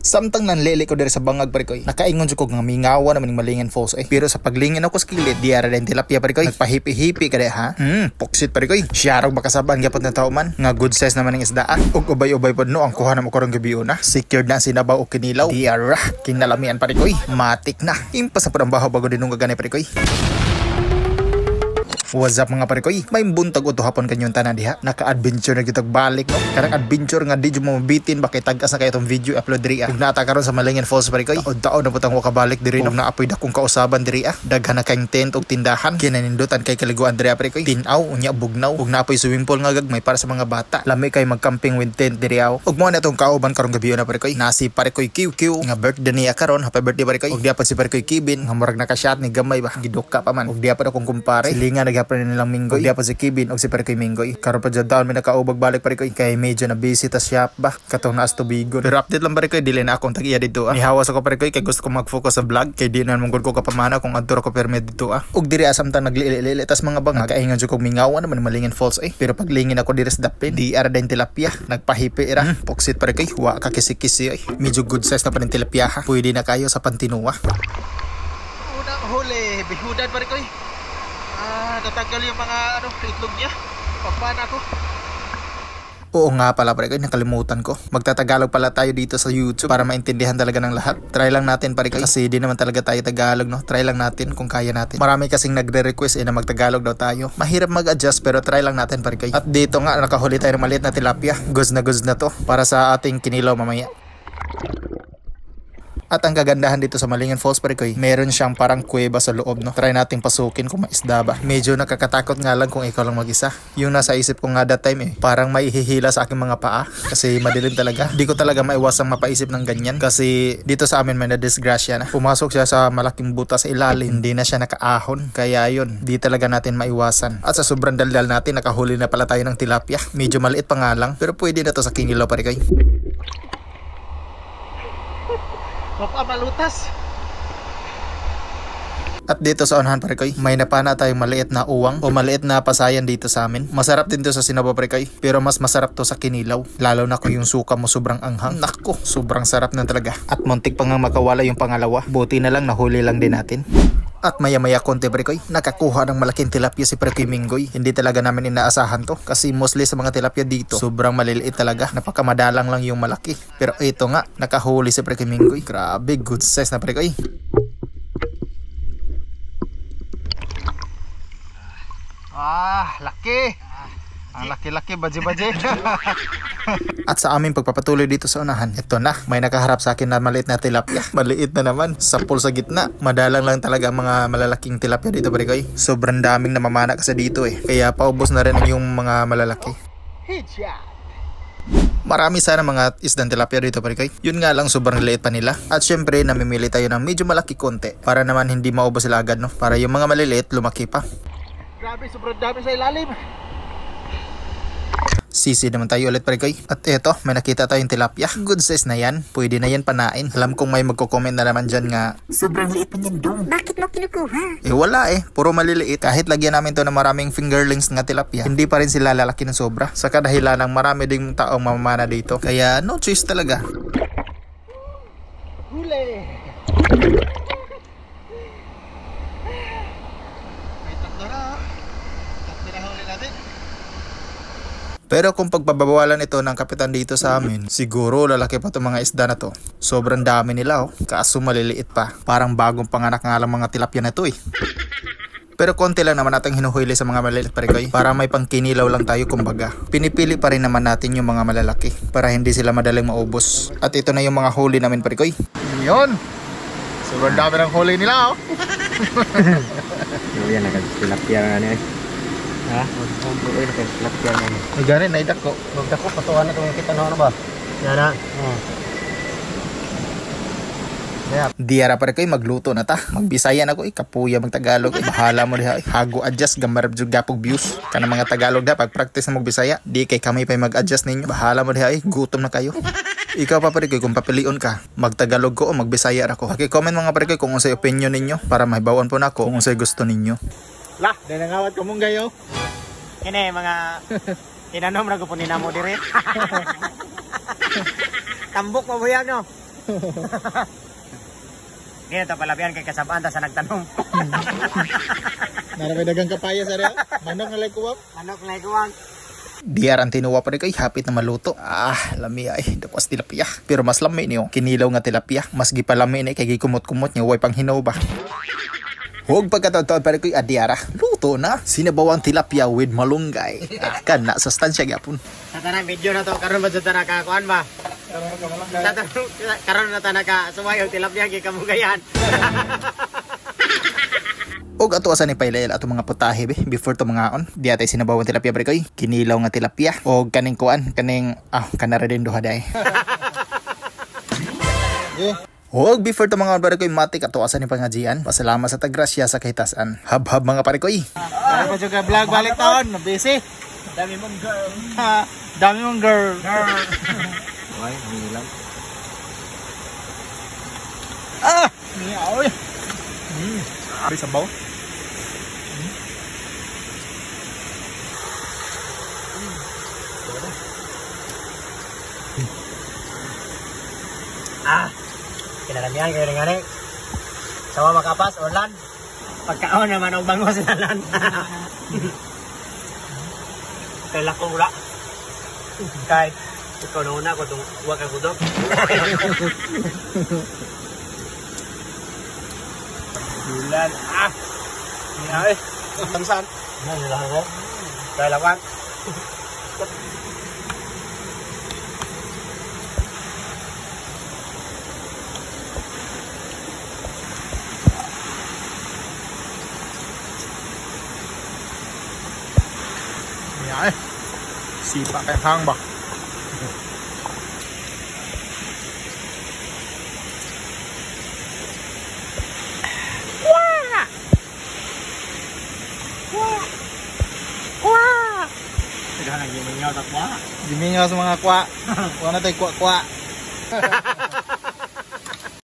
Samtang nanlili ko diri sa bangag, pare koy, nakaingon jud ko nga mingawa naman ning Malingin Falls eh. Pero sa paglingin ako sa kilid, di ara din tilapia, pare koy. Nagpahipi-hipi ka ha. Puksit, pare koy. Siyarog makasabaan gyapon na tao man nga good size naman ang isda ah. Ug ubay-ubay pod no ang kuha na mo karong gabi una. Secured na sinabaw og kinilaw. Di ara kinalamian, pare koy. Matik na. Impas na pod ang baho bago dinungga gani, pare koy. What's up, mga pare koy? May buntag uto hapon kanyong tanan diha. Naka-adventure na gyud balik no. Kanang adventure nga di jud mo mabitin ba kay tag-as na kay itong video upload diri ah. Ug naa ta karon sa Malingin Falls, pare koy. Taod-taod na putang kabalik diri no. Naapoy dakong kausaban diri ah. Daghan na kayong tent ug tindahan. Kinanindutan kay kaliguan diri ah, pare koy. Tin-aw unya bugnaw ug naapoy swimming pool nga gagmay para sa mga bata. Lami kay mag-camping with tent diri aw. Ug mo na itong kauban karong gabi na, pare koy. Nasi pare koy QQ nga birthday niya karon. Happy birthday, pare koy. Ug diya pa si pare koy Kevin nga murag naka-shot ni gamay ba. Giduka pa man. Ug diya pa akong kumpare. Silingan nagyapon nilang Minggoy. Ug diya pa si Kevin ug si pare koy Minggoy. Karon pa jud taon may nakaubag balik, pare koy, kay medyo na busy ta shop ba. Katong naas tubigon. Pero update lang, pare koy, dili na akong tag-iya dito ah. Nihawas ako, pare koy, kay gusto ko mag-focus sa vlog kay di na man gud ko kapamana kung adto ra ko permi dito ah. Ug diri asamtang naglili-lili tas mga bangag, kaingon jud kog mingawan naman Malingin Falls eh. Pero paglingin ako diri sa dapin, di ara din tilapia. Nagpahipi ra. Poksit, pare koy, wa ka kisi-kisi ay. Medyo good size na pa rin tilapia ha. Pwede na kayo sa pantinuwa. Unang huli, bihudan, pare koy. Ah, natanggal yung mga ano, itlog niya. Pagpana ko. Oo nga pala, pare koy, nakalimutan ko. Magtatagalog pala tayo dito sa YouTube para maintindihan talaga ng lahat. Try lang natin, pare koy, kasi di naman talaga tayo Tagalog no. Try lang natin kung kaya natin. Marami kasing nagre-request eh na magtagalog daw tayo. Mahirap mag-adjust pero try lang natin, pare koy. At dito nga nakahuli tayo ng maliit na tilapia. Goods na goods na to para sa ating kinilaw mamaya. At ang kagandahan dito sa Malingin Falls, pare koy, meron siyang parang kuweba sa loob no. Try nating pasukin kung may isda ba. Medyo nakakatakot nga lang kung ikaw lang mag-isa. Yung nasa isip ko nga that time eh, parang may ihihila sa aking mga paa kasi madilim talaga. Di ko talaga maiwasang mapaisip ng ganyan kasi dito sa amin may na-disgrasya na. Pumasok siya sa malaking butas sa ilalim, hindi na siya nakaahon. Kaya yun, di talaga natin maiwasan. At sa sobrang daldal natin, nakahuli na pala tayo ng tilapia. Medyo maliit pa nga lang, pero pwede na to sa kinilaw, pare koy. Mapamalutas. At dito sa unahan, pare koy, may napana tayong maliit na uwang o maliit na pasayan dito sa amin. Masarap din to sa sinabaw, pare koy, pero mas masarap to sa kinilaw. Lalo na kung yung suka mo sobrang anghang. Nako, sobrang sarap na talaga. At muntik pa nga makawala yung pangalawa. Buti na lang nahuli lang din natin. At maya-maya konti, pare koy, nakakuha ng malaking tilapia si pare koy Minggoy. Hindi talaga namin inaasahan to kasi mostly sa mga tilapia dito, sobrang maliliit talaga. Napakamadalang lang yung malaki. Pero ito nga, nakahuli si pare koy Minggoy. Grabe, good size na, pare koy. Ah, laki. Ang laki-laki, baje-baje. At sa aming pagpapatuloy dito sa unahan, ito na, may nakaharap sa akin na maliit na tilapia. Maliit na naman, sapul sa gitna. Madalang lang talaga ang mga malalaking tilapia dito, pare koy. Sobrang daming namamana kasi dito eh. Kaya paubos na rin ang yung mga malalaki. Headshot. Marami sana mga isdang tilapia dito, pare koy. Yun nga lang, sobrang liit pa nila. At syempre, namimili tayo ng medyo malaki konti para naman hindi maubos sila agad no. Para yung mga maliliit lumaki pa. Grabe, sobrang dami sa ilalim. Sisi naman tayo ulit, pare koy. At eto, may nakita tayong tilapia. Good size na yan. Pwede na yan panain. Alam kong may magko-comment na naman dyan nga, "Sobrang liit pa niyan dong. Bakit mo kinukuha?" Eh wala eh, puro maliliit. Kahit lagyan namin to ng maraming fingerlings nga tilapia, hindi pa rin sila lalaki ng sobra. Sa kadahilan ng marami ding taong mamamana dito. Kaya no choice talaga. Huli. May tatlo na. Oh. Tatlo na huli natin. Pero kung pagbabawalan ito ng kapitan dito sa amin, siguro lalaki pa itong mga isda na to. Sobrang dami nila oh, kaso maliliit pa. Parang bagong panganak nga lang mga tilapia na to eh. Pero konti lang naman natin hinuhuli sa mga maliliit, pare koy, para may pangkinilaw lang tayo kumbaga. Pinipili pa rin naman natin yung mga malalaki para hindi sila madaling maubos. At ito na yung mga huli namin, pare koy. Yun. Sobrang dami ng huli nila oh. Yan, nag-tilapia na niya. Ha? Uy, nag-tilapia na niya. Ay gani, naidak ko. Magdako, patuan na itong kita na ano ba? Yan na. Oh. Di ara, pare koy, magluto na ta. Magbisaya na ko eh, kapuya magtagalog eh. Bahala mo diha eh. Hago adjust gamarab jud gapog views. Kana mga Tagalog da pag practice na magbisaya, di kay kami pa mag-adjust ninyo. Bahala mo diha eh, gutom na kayo. Ikaw pa, pare koy, kung papilion ka, magtagalog ko o magbisaya ra ko. Paki-comment, mga pare koy, kung unsay opinion ninyo para mahibaw-an po nako kung unsay gusto ninyo. Lah, dinangawat ko mong gayo. Kini mga tinanom ra ko po ni namo dire. Tambok mo buyag no. Kaya ito palabian kay kasabaan ta sa nagtanong. Naramay dagang kapaya sa rin. Manok na kuwang. Manok na kuwang. Diar ang tinuwa pa rin kay hapit na maluto. Ah, lami ay, dakwas tilapia. Pero mas lami niyo, kinilaw nga tilapia. Mas gipalami ni kay gikumot-kumot niya, way pang hinaw ba. Huwag pagkataon pa rin ko'y adiara. Luto na. Sinabawang tilapia with malunggay. Ah, kana, sustansya gyapon. Sa tanang video na to, karon ba sa tanang kakuan ba? Sa tanang, karon na tanang ka, suway og tilapia gikamugayan. Og ato asa ni Pailael ato mga putahe be before to mga on. Di atay sinabawang tilapia pre koy. Kinilaw nga tilapia og kaning kuan kaning kanara din duha day. Og before to mga on pare koy matik ato asa ni pangajian. Pasalamat sa tagrasya sa kahitasan. Habhab mga pare koy. Ano pa juga vlog balik taon, busy. Dami mong girl. Dami mong girl. Ay, ang ilang. Ah, miaw. Ay, sabaw. Ah, kinalamihan kayo ng gani. Sawa makapas, orlan. Pagkaon naman ang bango sa lan. Kaya lakong wala. Kahit ikaw na una ko itong huwag kang kudog. Bulan. Ah. Miaw. Tansan. Ano lang ako? Kaya lawan. Miaw. Sipa kay hang ba. Gimingaw sa kwa. Gimingaw sa mga kwa. Wala na tayo kwa-kwa.